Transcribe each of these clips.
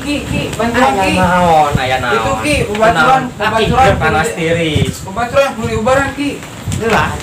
Ki, Ki, bantuan Ki. Naon, aya naon. Itu Ki, bebaturan, bebaturan panas tiris. Bebaturan beli ubaran Ki. Lah.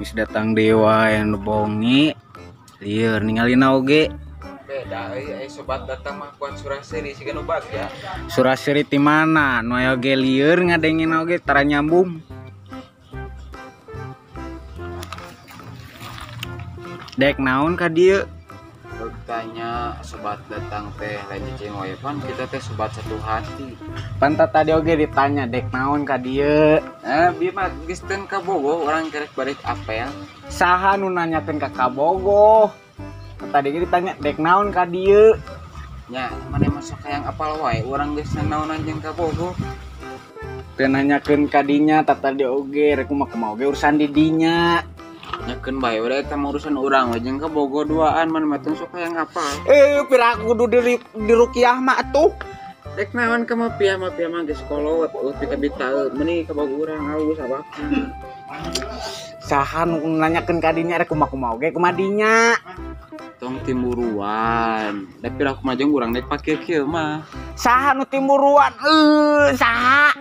Wis datang dewa yang bongi lieur ningali oge beda euy sobat datang mah kuat suraseri siga nu bagja. Suraseri ti mana nu aya oge lieur ngadengin oge tara nyambung. Dek naon ka dieu? Bertanya sobat datang teh lain cicing wae pan kita teh sobat satu hati. Pantat tadi oge ditanya dek naon ka dieu? Bieu mah geus teu kabogoh urang kerek balik apel. Saha nu nanyakeun ka kabogoh? Tadi ge ditanya dek naon ka dieu? Nya maneh mah sok hayang apal wae urang geus naonan jeung kabogoh. Teu nanyakeun ka dinya tadi oge rek kumaha oge urusan di dinya. Nyakeun bae udah eta mah urusan urang we jeung kabogoh duaan man mah teu sok hayang apal. Pira kudu dirukiah mah atuh. Dek naon ka mafia mah geus kolot eueuh pika-bita meuni kabogoh urang alus abakna. Saha nu nanyakeun ka dinya rek kumaha oge kumaha dinya. Tong timuruan. Da pira kumaha jeung urang dek pake kieu mah. Saha nu timuruan? Saha?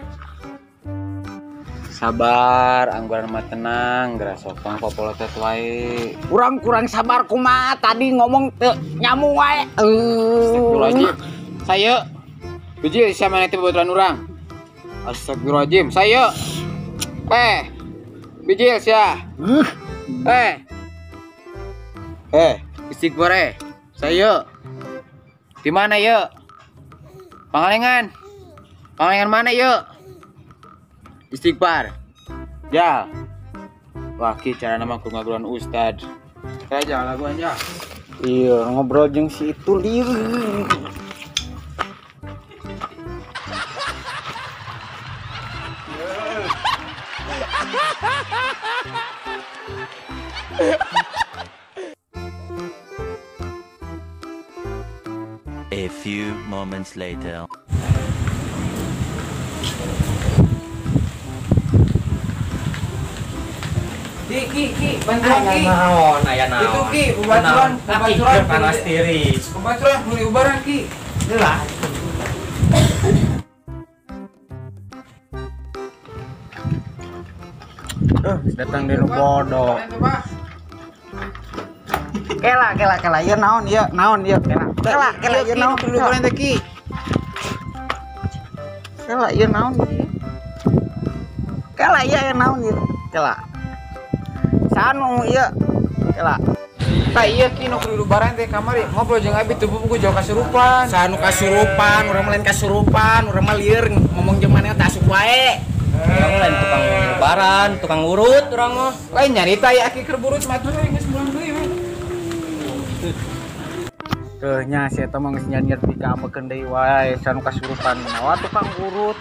Sabar, angguran mah tenang, geura sopang popolotet wae. Urang kurang sabar kumaha tadi ngomong teu nyambung wae. Astagfirullahaladzim. Saya biji sia maneh teh babaturan urang. Astagfirullahaladzim, saya. Biji sia. Istighfar Saya. Di mana ye? Pangalengan. Pangalengan mana ye? Istighfar. Ya. Wah, ki cara nama ku ngagulan ustad. Saya jangan laguan ya. Iya, ngobrol jeung si itu lieur. A few moments later. Ki, Ki, Ki, bantuan Ki. Naon, aya naon. Itu Ki, bebaturan, bebaturan panas tiris. Bebaturan beli ubaran Ki. Lah. Datang dari bodoh. Kela, kela, kela, ieu naon ieu, naon ieu, kela. Kela, kela ieu naon dulu teh Ki. Kela ieu naon ieu. Kela ieu naon ieu. Kela. Sanu ieu. Kela. Tah ieu Ki nu kudu lebaran teh kamari ngobrol jeung abi teu buku jauh kasurupan. Sanu kasurupan, urang mah lain kasurupan, urang mah lieur ngomong jeung maneh teh asup wae. Urang lain tukang lebaran, tukang urut urang mah. Lain nyarita ya aki keur burut mah tuh geus bulan deui we. Teuh nya si eta mah geus nyanyier pika amekeun deui wae sanu kasurupan mah tukang urut.